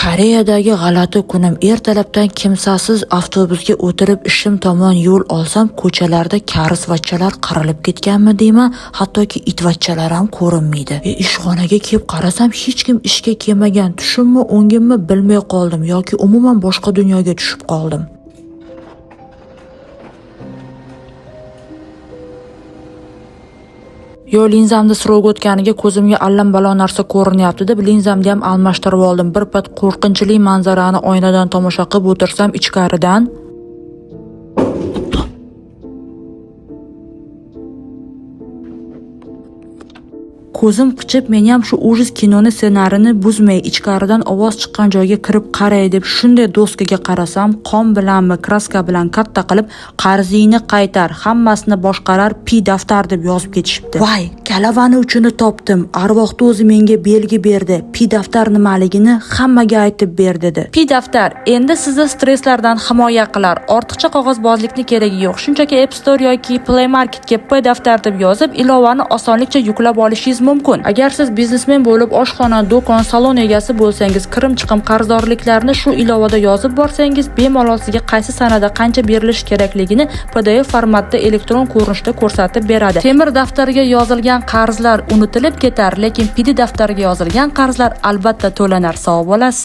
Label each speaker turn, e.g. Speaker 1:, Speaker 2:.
Speaker 1: Koreyadagi g'alati kunim. Ertalabdan kimsasiz avtobusga o'tirib ishim tomon yo'l olsam, ko'chalarda koreysvachchalar qirilib ketganmi deyman, hattoki itvachchalar ham ko'rinmaydi. Ishxonaga kelib qarasam, hech kim ishga kelmagan. Tushimmi, o'ngimmi bilmay qoldim yoki umuman boshqa dunyoga tushib qoldim. Yo linzamni срок o'tganiga ko'zimga allambalo narsa ko'rinyapti deb linzamni ham almashtirib oldim. Bir payt qo'rqinchli manzarani oynadan tomosha qilib o'tirsam, ichkaridan ko'zim qichib, meniyam shu ужас kinoni ssenarini buzmay ichkaridan ovoz chiqqan joyga kirib qaray deb shunday doskaga qarasam, qon bilanmi, краска bilan katta qilib "Qarzingni qaytar, hammasini boshqarar Pi daftar" deb yozib ketishibdi. Voy, kalavani uchini topdim. Arvohni o'zi menga belgi berdi. Pi daftar nimaligini hammaga aytib ber dedi.
Speaker 2: Pi daftar endi sizni stresslardan himoya qilar. Ortiqcha qog'ozbozlikni keragi yo'q. Shunchaki App Store yoki Play Marketga P daftar deb yozib, ilovani osonlikcha yuklab olishingiz mumkin. Agar siz biznesmen bo'lib, oshxona, do'kon, salon egasi bo'lsangiz, kirim chiqim qarzdorliklarni shu ilovada yozib borsangiz, bemalol sizga qaysi sanada qancha berilishi kerakligini PDF formatda elektron ko'rinishda ko'rsatib beradi. Temir daftarga yozilgan qarzlar unutilib ketar, lekin PD daftarga yozilgan qarzlar albatta to'lanar. Sog' bo'lasiz.